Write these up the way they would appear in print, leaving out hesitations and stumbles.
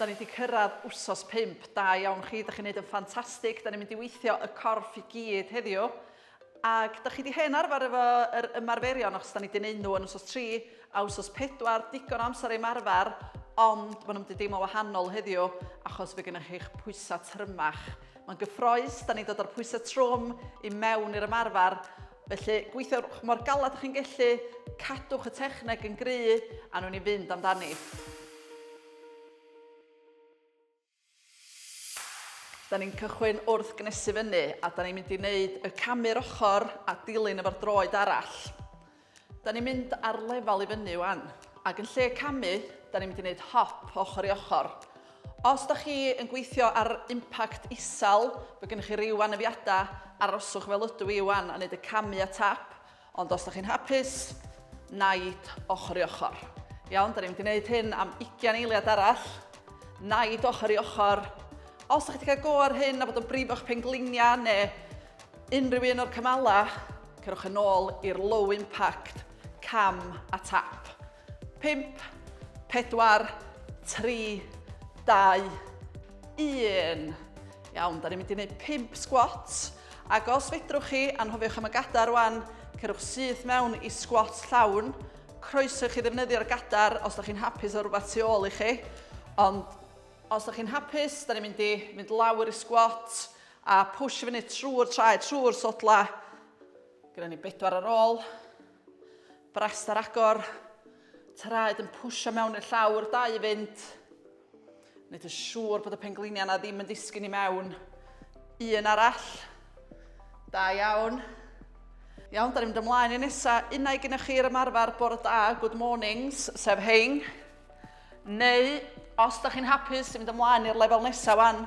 Da ni wedi cyrraedd wsos 5. Da iawn chi, da chi'n neud yn ffantastig. Da ni'n mynd i weithio y corff i gyd heddiw. Ac da chi wedi hen arfer efo yr ymarferion, achos da ni wedi neud nhw yn wsos 3 a wsos 4, digon o amser i ymarfer, ond maen nhw'n mynd i deimlo wahanol heddiw, achos fe gennych chi'ch pwysau trymach. Mae'n gyffroes, da ni'n dod â'r pwysau trwm i mewn i'r ymarfer, Felly, gweithiwch mor galed â chi'n gallu, cadwch y techneg yn gry, a nhw'n i fynd amdani. Da ni'n cychwyn wrth gnesu fyny, a da ni'n mynd i wneud y camu'r ochr a dilyn efo'r droed arall. Da ni'n mynd ar lefel i fyny wan, ac yn lle camu, da ni'n mynd i wneud hop ochr i ochr. Os da chi yn gweithio ar impact isel, bod gennych chi ryw anafiadau, aroswch fel ydw i wan a wneud y camu a tap, ond os da chi'n hapus, naid ochr i ochr. Iawn, da ni'n mynd i wneud hyn am 20 eiliad arall. Naid ochr i ochr. Os da chi wedi cael go ar hyn a bod yn brifo'ch pengliniau neu Unrhyw un o'r cymalau, cerwch yn ôl i'r low impact, cam a tap. 5, 4, 3, 2, 1. Iawn, da ni'n mynd i wneud 5 squats. Ac os fedrwch chi, anhofiwch am y gadair rwan, cerwch syth mewn i squat llawn. Croeso i chi ddefnyddio'r gadair os da chi'n hapus o rhywbeth tu ôl i chi. Ond os da chi'n hapus, da ni'n mynd i mynd lawr i squat A push fyny trwy'r traed, trwy'r sodla. Gyda ni bedwar ar ôl. Brest ar agor. Traed yn pwysio mewn i'r llawr, dau i fynd. Wneud yn siŵr bod y pengliniau yna ddim yn disgyn i mewn. Un arall. Da iawn. Iawn, da ni'n mynd ymlaen i nesa. Unai gennych chi'r ymarfer bore da, good mornings, sef hein. Neu, os da chi'n hapus i fynd ymlaen i'r lefel nesaf wan,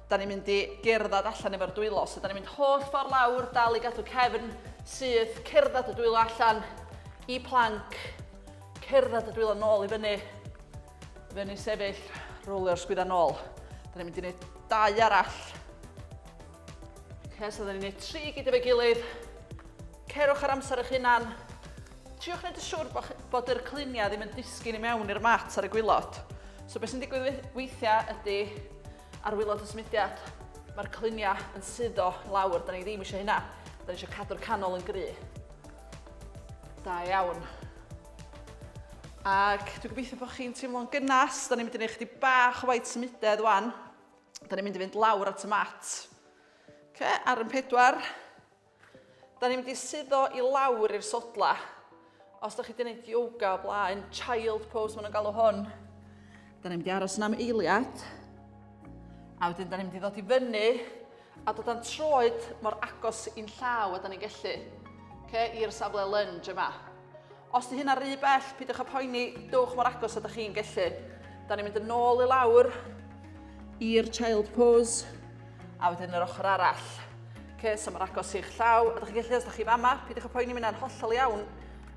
da ni'n mynd i gerdded allan efo'r dwylo. So da ni'n mynd holl ffordd lawr, dal i gadw cefn syth, cerdded y dwylo allan i plank, cerdded y dwylo nôl i fyny, fyny sefyll, rowlio'r sgwydda nôl. Da ni'n mynd i wneud dau arall. Okay, so da ni'n gwneud tri gyd efo'i gilydd. Cerwch ar amser eich hunan. Triwch wneud yn siŵr bod, bod yr cluniau ddim yn disgyn i mewn i'r mat ar y gwylod. So beth sy'n digwydd weithiau ydy ar wylod y symudiad, mae'r cluniau yn suddo lawr. Da ni ddim eisiau hynna. Da ni eisiau cadw'r canol yn gry. Da iawn. Ac dwi'n gobeithio bod chi'n teimlo'n gynnas. Da ni'n mynd i wneud chydig bach o waith symudedd wan. Da ni'n mynd i fynd lawr at y mat. Okay, ar yn pedwar. Da ni'n mynd i suddo i lawr i'r sodla. Os da chi wedi gwneud yoga o blaen, child pose maen nhw'n galw hwn. Da ni'n mynd i aros yn am eiliad. A wedyn da ni'n mynd i ddod i fyny a dod â'n troed mor agos i'n llaw a da ni'n gallu. Okay, i'r safle lunge yma. Os di hynna rhy bell, peidiwch â poeni, dowch mor agos â da chi'n gallu. Da ni'n mynd yn ôl i lawr i'r child pose, a wedyn yr ochr arall. Okay, so mor agos i'ch llaw, a da chi'n gallu, os da chi fama, peidiwch â poeni, mae'n hollol iawn.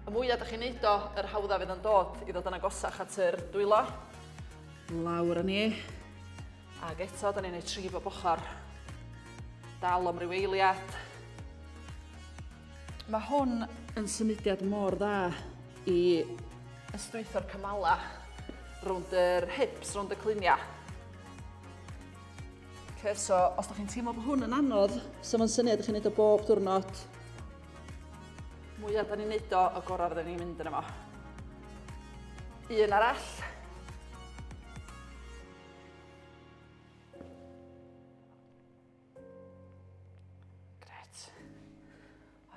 Y mwyaf da chi'n neud o, yr hawdda fydd yn dod i ddod yn agosach at yr dwylo. Lawr â ni. Ac eto, da ni'n neud tri bob ochr. Dal am ryw eiliad. Mae hwn yn symudiad mor dda i ystwytho'r cymala rownd yr hips, rownd y cluniau. Okay, so os da chi'n teimlo bod hwn yn anodd, so mae'n syniad i chi'n neud o bob diwrnod. Mwyaf da ni'n neud o, y gorau fydden ni'n mynd yn yma. Un arall. Gret.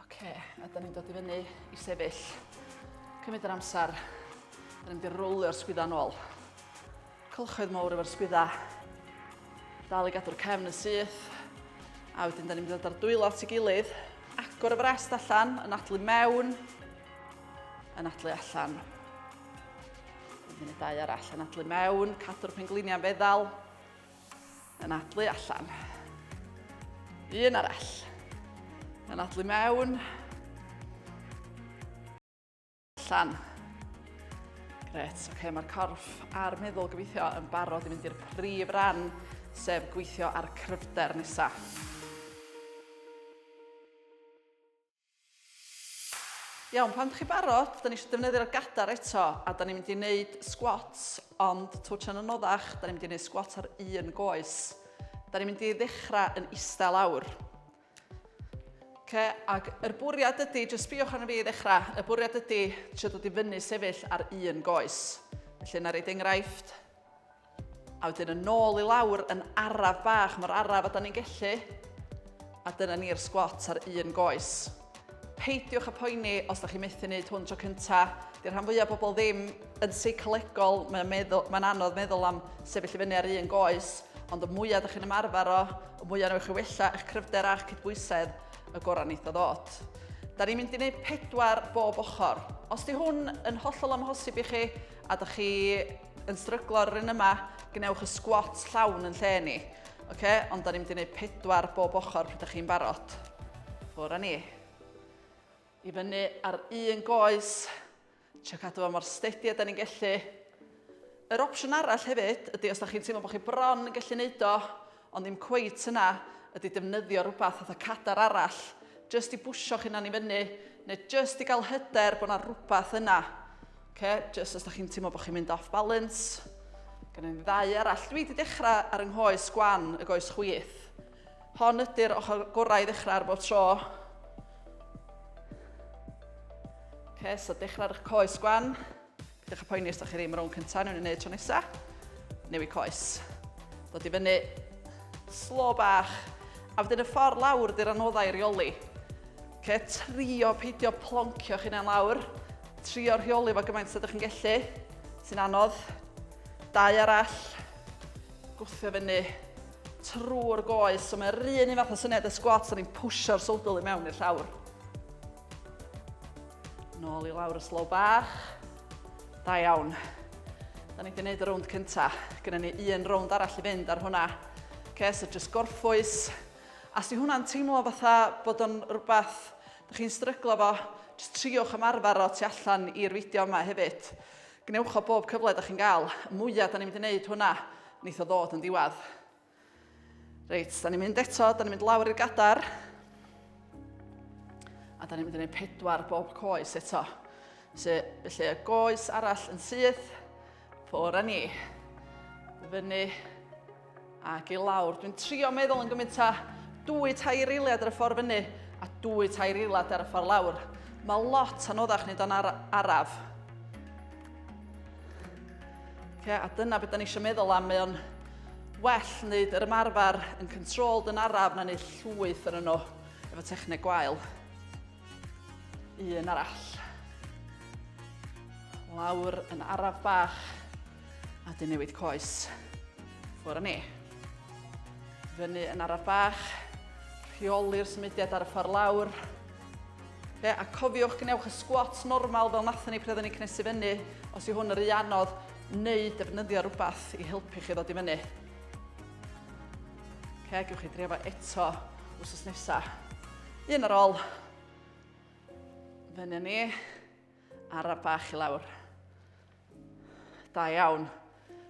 Oce, a da ni'n dod i fyny i sefyll. Cymryd yr amser. Da ni'n mynd i rolio'r sgwydda nôl. Cylchoedd mawr efo'r sgwydda. Dal i gadw'r cefn yn syth. A wedyn da ni'n mynd i ddod ar dwylo at ei gilydd. Agor y frest allan, yn adlu mewn, yn adlu allan. Munud dau arall, yn adlu mewn, cadw'r pengliniau'n feddal. Anadlu allan. Un arall. Anadlu mewn. Allan. Gret, oce, okay, mae'r corff a'r meddwl gobeithio yn barod i fynd i'r prif ran, sef gweithio ar cryfder nesaf. Iawn, pan ydych chi barod, da ni eisiau defnyddio'r gadar eto, a da ni'n mynd i wneud squats, ond twtsh yn anoddach, da ni'n mynd i wneud squat ar un goes. Da ni'n mynd i ddechrau yn ista lawr. Okay, ac yr bwriad ydy, jyst sbïwch arno fi i ddechrau, y bwriad ydy trio dod i fyny sefyll ar un goes. Felly na reid enghraifft, A wedyn yn ôl i lawr yn araf bach, mor araf a da ni'n gellu. A dyna ni'r squat ar un goes. Peidiwch â poeni os da chi'n methu wneud hwn tro cynta. Di'r rhan fwyaf o bobl ddim yn seicolegol, mae'n meddwl, mae'n anodd meddwl am sefyll i fyny ar un goes, ond y mwyaf da chi'n ymarfer o, y mwyaf newch chi wella eich cryfder a'ch cydbwysedd, y gorau neith o ddod. Da ni'n mynd i wneud pedwar bob ochr. Os di hwn yn hollol amhosib i chi, a da chi yn stryglo ar yr un yma, gwnewch y squat llawn yn lle ni. Okay? Ond da ni'n mynd i wneud pedwar bob ochr pryd ydych chi'n barod. Ffwr â ni. I fyny ar un goes. Trio cadw fo mor steady a da ni'n gellu. Yr opsiwn arall hefyd ydy os da chi'n teimlo bod chi bron yn gallu neud o, ond ddim cweit yna, ydy defnyddio rhywbeth fatha cadar arall, jyst i bwsio'ch hunan i fyny, neu jyst i gael hyder bod yna rhywbeth yna. Okay, jyst os da chi'n teimlo bod chi'n mynd off balance. Gen i ddau arall. Dwi wedi dechrau ar yng nghoes gwan, y goes chwith. Hon ydy'r ochr gorau i ddechrau ar bob tro. Okay, so dechrau ar eich coes gwan. Pidwch â poeni os da chi ddim rownd cyntaf, newn ni wneud tro nesaf. Newid coes. Dod i fyny, slo bach. A wedyn y ffordd lawr ydy'r anoddau i reoli. Okay, trio peidio ploncio'ch hunan lawr. Trio rheoli fo gymaint ydych chi'n gallu, sy'n anodd. Dau arall, gwthio fyny trwy'r goes. So mae'r un un fath o syniad y squat, da ni'n pwsio'r sowdl i mewn i'r llawr. Nôl i lawr y slow bach. Da iawn. Da ni wedi gwneud y rownd cynta. Gyda ni un rownd arall i fynd ar hwnna. Okay, so just gorffwys. A os 'di hwnna'n teimlo fatha bod o'n rhywbeth dych chi'n stryglo fo, jyst triwch ymarfer o tu allan i'r fideo yma hefyd. Gwnewch o bob cyfle dych chi'n gael. Y mwyaf da ni'n mynd i wneud hwnna, neith o ddod yn diwedd. Reit, da ni'n mynd eto, da ni'n mynd lawr i'r gadar. A da ni'n mynd i wneud pedwar bob coes eto. So, felly y goes arall yn syth, ffwr â ni. Fyny Ac i lawr. Dwi'n trio meddwl yn gymaint â dwy tair eiliad ar y ffordd fyny a dwy tair eiliad ar y ffordd lawr. Mae lot anoddach wneud o'n ar araf. Okay, a dyna beth da ni eisiau meddwl am. Mae o'n well wneud yr ymarfer yn controlled yn araf na wneud llwyth yn nhw efo techneg gwael. Un arall. Lawr yn araf bach. A dyn newid coes. Ffwr â ni. Fyny yn araf bach. Rheoli'r symudiad ar y ffordd lawr. Okay, a cofiwch, gwnewch y squat normal fel nathon ni pryd oedden ni'n cnesu fyny. Os yw hwn yn rhy anodd, neu defnyddio rhywbeth i helpu chi ddod i fyny. Okay, gewch chi drio fo eto wsos nesa. Un ar ôl. Fyny ni. Araf bach i lawr. Da iawn.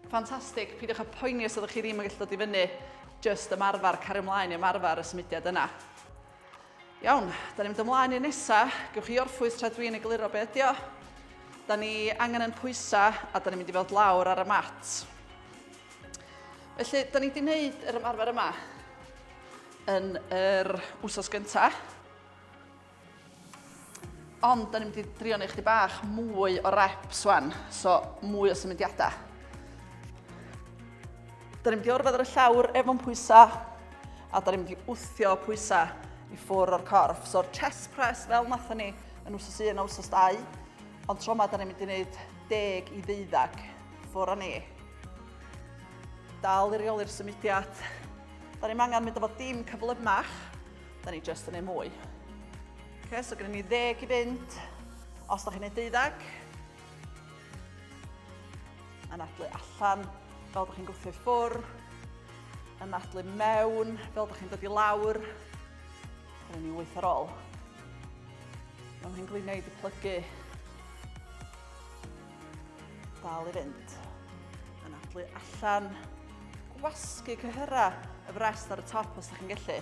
Ffantastig. Peidiwch â poeni os ydych chi ddim yn gallu dod i fyny. Just ymarfer, cario ymlaen i ymarfer y symudiad yna. Iawn, da ni'n mynd ymlaen i'r nesa. Gewch chi orffwys tra dwi'n egluro be ydi o. Da ni angen yn pwysa a da ni'n mynd i fod lawr ar y mat. Felly, da ni wedi gwneud yr ymarfer yma yn yr wsos gyntaf. Ond, da ni'n mynd i drio neud chdi bach mwy o reps wan, so mwy o symudiadau. Da ni'n mynd i orfod ar y llawr efo'n pwysau, a da ni'n mynd i wthio pwysau i ffwr o'r corff. So'r chest press fel nathon ni yn wsos 1 a wsos 2, ond tro yma da ni'n mynd i wneud deg i ddeuddag. Ffwr â ni. Dal i reoli'r symudiad. Da ni'n angen mynd efo dim cyflymach, Da ni just yn ei mwy. Okay, so gyda ni ddeg i fynd. Os da chi'n ei deuddag, anadlu allan fel da chi'n gwthio i ffwr, anadlu mewn fel da chi'n dod i lawr. Gyda ni wyth ar ôl. Mae'n hyn gliniau wedi plygu. Dal i fynd. Anadlu allan. Gwasgu cyhyrau y frest ar y top os ydych chi'n gallu.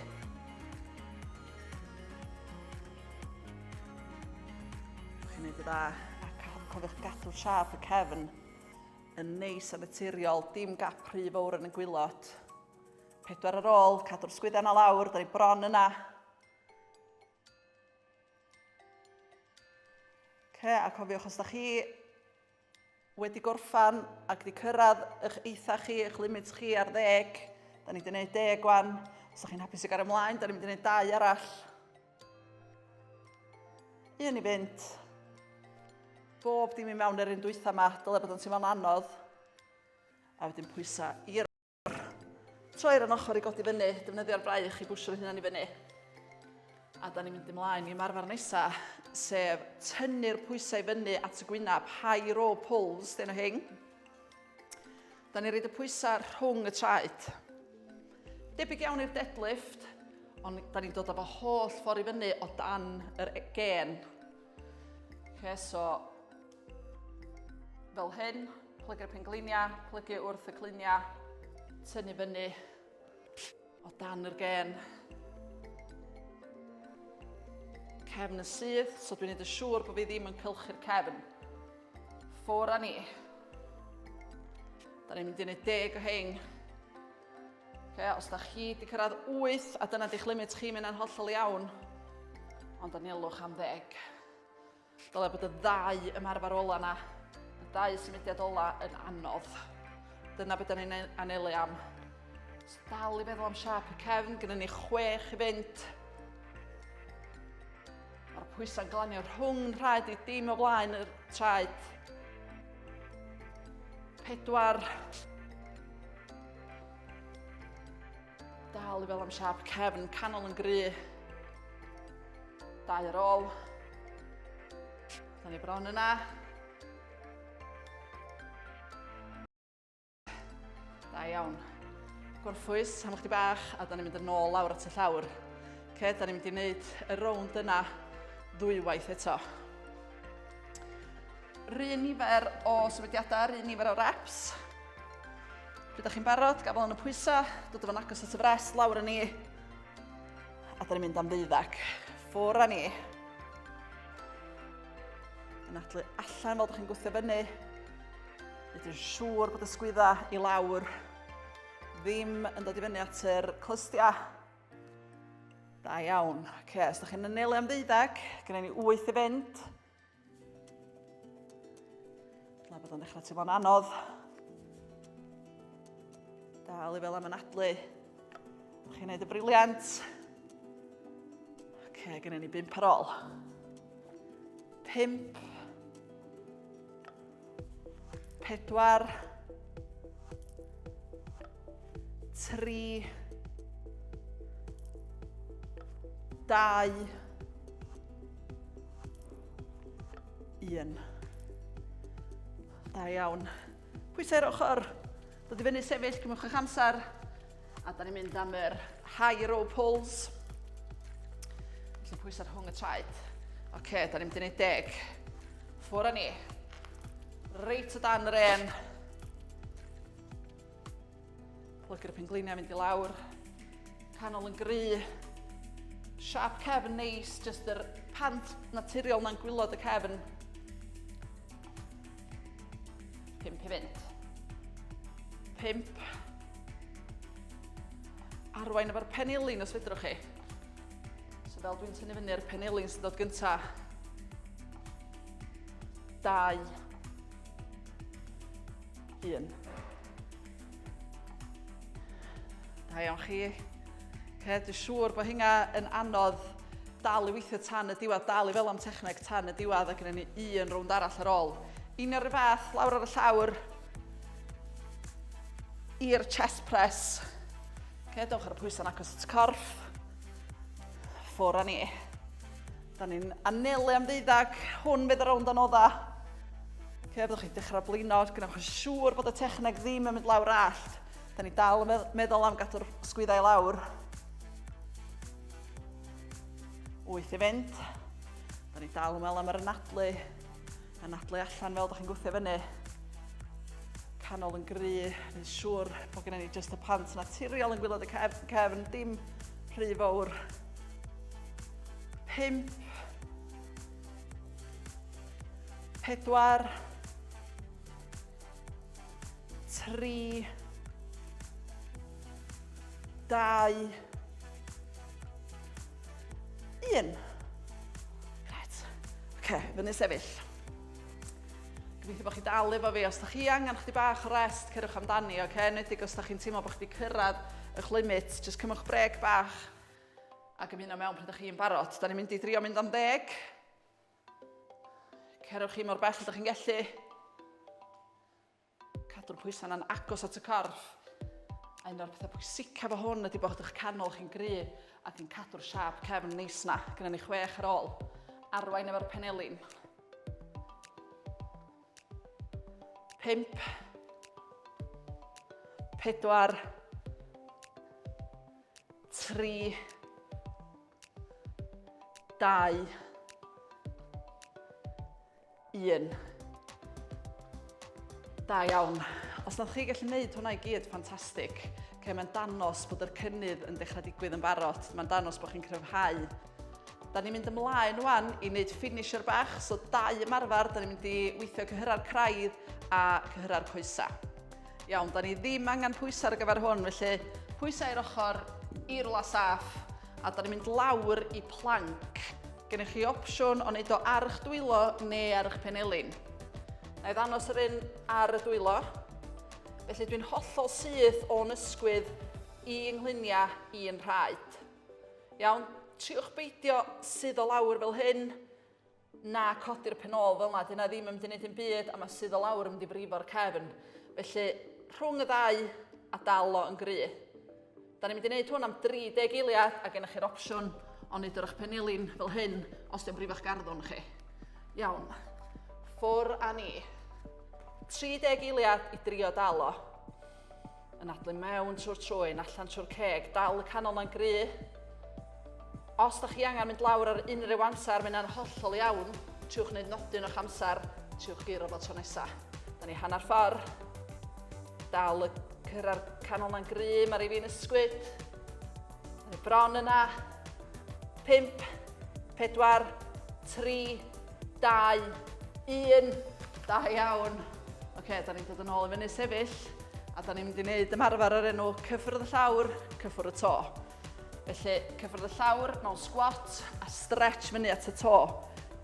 dda. A cofiwch gadw siâp y cefn yn neis a naturiol, dim gap rhy fawr yn y gwylod. Pedwar ar ôl, cadw'r sgwydda yna lawr, da ni bron yna. Ce, a cofiwch os da chi wedi gorffan ac wedi cyrraedd eich eitha chi, eich limit chi ar ddeg, da ni wedi gwneud deg wan. Os da chi'n hapus i gael ymlaen, da ni'n mynd i wneud dau arall. Un i fynd. Bob dim i mewn yr un dwytha yma, dyle bod yn teimlo'n anodd. A wedyn pwysau i'r Troi'r yn ochr i godi fyny, defnyddio'r braich i bwsio'r hunan i fyny. A da ni'n mynd ymlaen i ymarfer nesa, sef tynnu'r pwysau fyny at y gwynab, high row pulls, dyn nhw hyn. Da ni'n rhaid y pwysau rhwng y traed. Debyg iawn i'r deadlift, ond da ni'n dod â fo holl ffordd i fyny o dan yr e- gen. Okay, so fel hyn, plygu'r pengliniau, plygu wrth y cluniau, tynnu fyny o dan yr gen. Cefn yn syth, so dwi'n neud yn siŵr bod fi ddim yn cylchu'r cefn. Ffwr â ni. Da ni'n mynd i wneud deg o hyn. Okay, os da chi wedi cyrraedd 8 a dyna di'ch limit chi, mae'n hollol iawn. Ond anelwch am ddeg. Dyle bod y ddau ymarfer ola na, y ddau symudiad ola yn anodd. Dyna beth da ni'n anelu am. So dal i feddwl am siap y cefn, gyda ni chwech i fynd. Mae'r pwysau'n glanio rhwng rhaid i dim o flaen y traed. Pedwar. Dal i fel am siap cefn, canol yn gry. Dau ar ôl. Da ni bron yna. Da iawn. Gorffwys am chdi bach a da ni'n mynd yn ôl lawr at y llawr. Ce, da ni'n mynd i wneud y rownd yna ddwywaith eto. Rhyn nifer o symudiadau, rhyn nifer o reps. Pryd ydych chi'n barod, gafel yn y pwysau, dod efo'n agos at y frest, lawr yn ni. A da ni'n mynd am ddeuddag. Ffwr â ni. Anadlu allan fel ydych chi'n gwthio fyny. Nid yn siŵr bod y sgwydda i lawr ddim yn dod i fyny at yr clystiau. Da iawn. Oce, okay, os ydych chi'n anelu am ddeuddag, gennym ni 8 i fynd. Dyna bod o'n dechrau teimlo'n anodd. Dal i fel am anadlu. Chi'n neud y briliant. Oce, okay, gennym ni bump ar ôl. Pump. Pedwar. Tri. Dau. Un. Da iawn. Pwysau'r ochr. Dod i fyny sefyll, cymrwch eich amser. A da ni'n mynd am yr high row pulls. Felly pwysau rhwng y traed. Oce, okay, da ni'n mynd i wneud deg. Ffwr â ni. Reit o dan yr en. Plygu'r pengliniau mynd i lawr. Canol yn gry. Siap cefn neis, jyst yr pant naturiol na'n gwylod y cefn. Pimp i fynd. Pimp. Arwain efo'r penilin os fedrwch chi. So fel dwi'n tynnu fyny'r penilin sy'n dod gynta. Dau. Un. Da iawn chi. Okay, dwi'n siŵr bod hynna yn anodd dal i weithio tan y diwedd, dal i fel am techneg tan y diwedd a gyda ni un rownd arall ar ôl. Un o'r fath, lawr ar y llawr, i'r chest press. Okay, dewch ar y pwysau'n agos at y corff. Ffwr â ni. Da ni'n anelu am ddeuddag, hwn fydd y rownd anodda. Okay, byddwch chi'n dechrau blino, gwnewch yn siŵr bod y techneg ddim yn mynd lawr allt. Da ni dal yn meddwl am gadw'r sgwyddau lawr. Wyth i fynd. Da ni dal yn meddwl am yr anadlu. Anadlu allan fel da chi'n gwthio fyny. Canol yn gry, neud siŵr bod gennym ni jyst y pant naturiol yn gwylod y cefn, cefn dim rhy fawr. Pump. 4, 3, 2, 1. Gret. Oce, fyny sefyll. Gobeithio bod chi dal efo fi. Os da chi angen chdi bach o rest, cerwch amdani, oce? Okay? Nedig os da chi'n teimlo bod chi wedi cyrraedd eich limit, jyst cymwch breg bach ac ymuno mewn pryd ydych chi'n barod. Da ni'n mynd i drio mynd am ddeg. Cerwch chi mor bell ydych chi'n gallu. Cadw'r pwysau yna'n agos at y corff. A un o'r pethau pwysicaf o hwn ydy bod eich canol chi'n gry ac yn cadw'r siâp cefn neis na. Gyda ni chwech ar ôl. Arwain efo'r penelin. 5, 4, 3, 2, 1. Da iawn. Os nad chi gallu gwneud hwnna i gyd, ffantastig. Okay, mae'n danos bod yr cynnydd yn dechrau digwydd yn barod. Mae'n danos bod chi'n cryfhau. Da ni'n mynd ymlaen wan i wneud finisher bach, so dau ymarfer, da ni'n mynd i weithio cyhyrau'r craidd a cyhyrau'r coesau. Iawn, da ni ddim angen pwysau ar gyfer hwn, felly pwysau i'r ochr, i rwla saff, a da ni'n mynd lawr i plank. Gennych chi opsiwn o wneud o ar eich dwylo neu ar eich penelin. Na i ddangos yr un ar y dwylo. Felly dwi'n hollol syth o'n ysgwydd i nghluniau i'n rhaid. Iawn, triwch beidio sydd o lawr fel hyn, na codi'r pen ôl fel yna, dyna ddim yn mynd i wneud dim byd a mae sydd o lawr yn mynd i brifo'r cefn. Felly, rhwng y ddau a dal o yn gry. Da ni'n mynd i wneud hwn am 30 eiliad a gennych chi'r opsiwn o wneud yr eich penilin fel hyn os di'n brifo'ch garddwn chi. Iawn, ffwr a ni. 30 eiliad i drio dal o. Anadlu mewn trwy'r trwyn, allan trwy'r ceg, dal y canol na'n gry. Os da chi angen mynd lawr ar unrhyw amser, mae hynna'n hollol iawn. Triwch wneud nodyn o'ch amser, triwch guro fo tro nesa. Da ni hanner ffordd. Dal y cyrra'r canol na'n gry, mae'r i fi'n ysgwyd. Da ni bron yna. 5, 4, 3, 2, 1. Da iawn. Oce, okay, da ni'n dod yn ôl i fyny sefyll. A da ni'n mynd i wneud ymarfer o'r enw cyffwrdd y llawr, cyffwrdd y to. Felly, cyffwrdd y llawr mewn squat a stretch fyny at y to.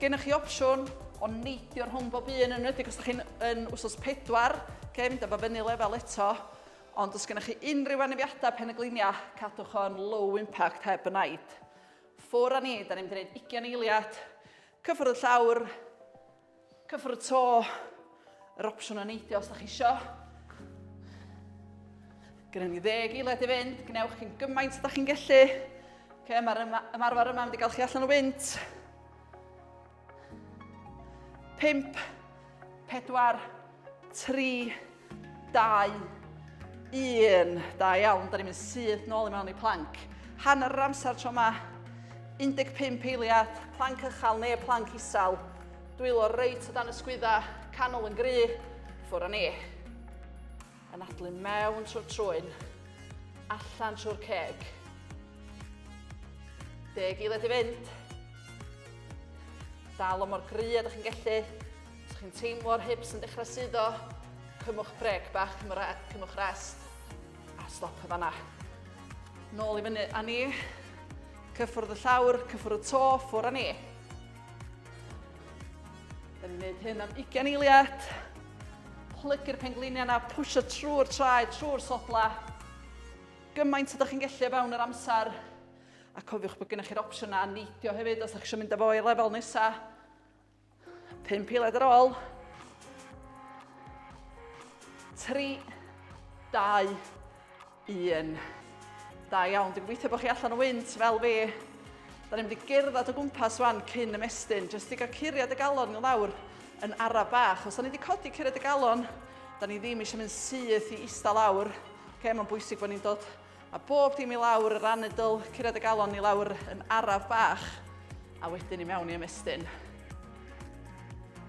Gennych chi opsiwn o neidio rhwng bob un, yn enwedig os ydych chi'n yn wsos pedwar, okay, mynd â fo fyny lefel eto. Ond os gennych chi unrhyw anafiadau pen y gliniau, cadwch o'n low impact heb y naid. Ffwr â ni, da ni'n mynd i wneud 20 eiliad, cyffwrdd y llawr, Cyffwrdd y to, yr opsiwn o neidio os da chi isio. Gyda ni ddeg eiliad i fynd, gwnewch chi'n gymaint da chi'n gallu. Okay, mae'r ymarfer yma mynd i gael chi allan o wynt. 5, 4, 3, 2, 1. Da iawn, da ni'n mynd syth nôl i mewn i plank. Hanner yr amser tro yma, 15 eiliad, plank uchel neu plank isel. Dwylo reit o dan y sgwydda, canol yn gry, ffwr â ni. Anadlu mewn trwy'r trwyn, allan trwy'r ceg. Deg eiliad i fynd. Dal o mor gry a ydych chi'n gallu. Os chi'n teimlo'r hips yn dechrau suddo, cymwch brec bach, cymwch rest, a stop y fanna. Nôl i fyny â ni. Cyffwrdd y llawr, cyffwrdd y to, ffwr â ni. Da ni'n gwneud hyn am 20 eiliad. Plygu'r pengliniau yna, pwysio trwy'r traed, trwy'r sodla. Gymaint ydych chi'n gallu o fewn yr amser. A cofiwch bod gennych chi'r opsiwn na neidio hefyd os ydych chi eisiau mynd â fo i'r lefel nesaf. 5 eiliad ar ôl. 3, 2, 1. Da iawn, dwi'n gobeithio bod chi allan o wynt fel fi. Da ni'n mynd i gerdded o gwmpas wan cyn ymestyn, jyst i gael curiad y galon i lawr yn araf bach. Os da ni wedi codi curiad y galon, da ni ddim eisiau mynd syth i ista lawr. Okay, mae'n bwysig bod ni'n dod a bob dim i lawr yr anadl, curiad y galon i lawr yn araf bach, a wedyn i mewn i ymestyn.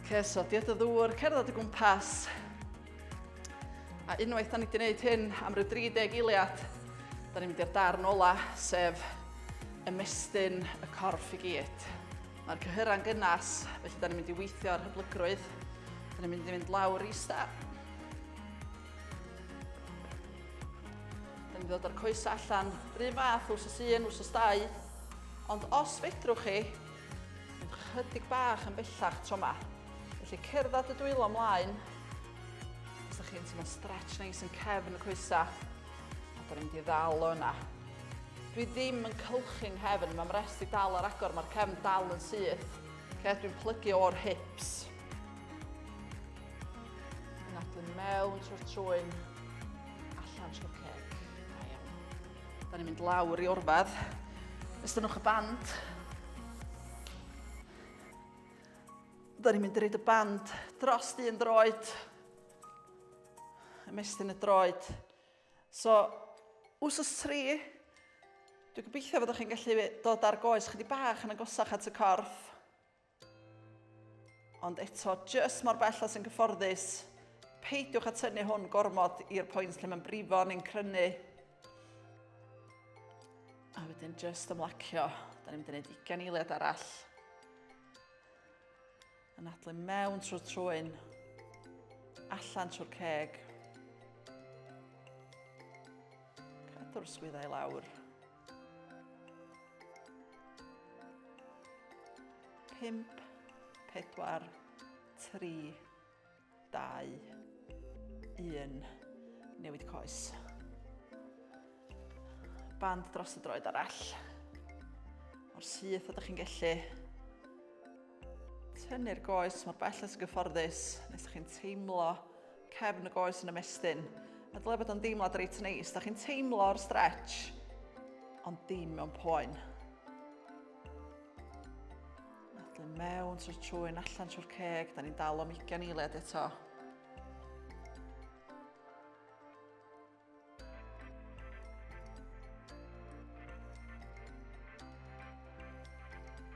Okay, so diod y ddŵr, cerdded o gwmpas. A unwaith da ni wedi gwneud hyn am ryw 30 eiliad, da ni'n mynd i'r darn ola, sef ymestyn y corff i gyd. Mae'r cyhyrau'n gynnas, felly da ni'n mynd i weithio ar hyblygrwydd. Da ni'n mynd i fynd lawr i ista. Da ni'n dod â'r coesau allan, rhywun fath, wsos 1, wsos 2. Ond os fedrwch chi, mynd chydig bach yn bellach tro yma. Felly cerdded y dwylo ymlaen, os ydych chi'n teimlo stretch neis yn cefn y coesau, a da ni'n mynd i ddal o yna. Dwi ddim yn cylchu nghefn, mae mrest i dal ar agor, mae'r cefn dal yn syth. Okay, dwi'n plygu o'r hips. Anadlu mewn trwy'r trwyn, allan trwy'r ceg. Da iawn. Da ni'n mynd lawr i orfedd. Estynnwch y band. Da ni'n mynd i reid y band dros un droed. Ymestyn y droed. So, wsos 3, dwi'n gobeithio fyddwch chi'n gallu dod ar goes chydig bach yn agosach at y corff. Ond eto, jyst mor bell as yn gyfforddus, peidiwch â tynnu hwn gormod i'r pwynt lle mae'n brifo neu'n crynu. A wedyn jyst ymlacio. Da ni'n mynd i wneud 20 eiliad arall. Anadlu mewn trwy'r trwyn, allan trwy'r ceg. Cadw'r swyddau lawr. 5, 4, 3, 2, 1. Newid coes. Band dros y droed arall. O'r syth ydych chi'n gallu tynnu'r goes mor bell as gyfforddus nes ydych chi'n teimlo cefn y goes yn ymestyn. A dyle bod o'n deimlad reit neis. Da chi'n teimlo'r stretch, ond dim mewn poen. Anadlu mewn trwy'r trwyn, allan trwy'r ceg. Da ni'n dal am 20 eiliad eto.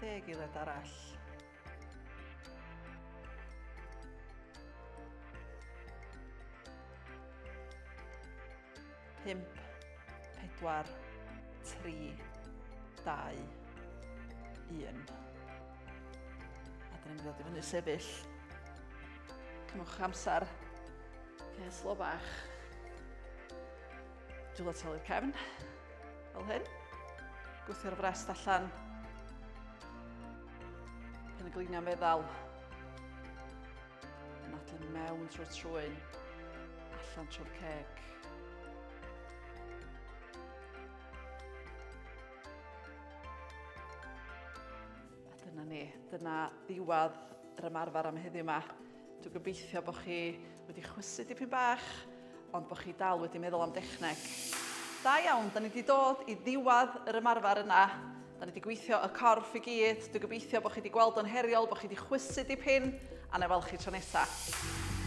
Deg eiliad arall. 5, 4, 3, 2, 1. A dyn ni'n mynd i ddod i fyny sefyll. Cymwch amser. Okay, slo bach. Dwylo talu'r cefn. Fel hyn. Gwthio'r frest allan. Pen y gliniau meddal. Anadlu mewn trwy'r trwyn, allan trwy'r ceg. A dyna ni, dyna ddiwedd yr ymarfer am heddiw yma. Dwi'n gobeithio bod chi wedi chwysu dipyn bach, ond bod chi dal wedi meddwl am dechneg. Da iawn, da ni wedi dod i ddiwedd yr ymarfer yna. Da ni wedi gweithio y corff i gyd. Dwi'n gobeithio bod chi wedi gweld o'n heriol, bod chi wedi chwysu dipyn, a na i weld chi tro nesaf.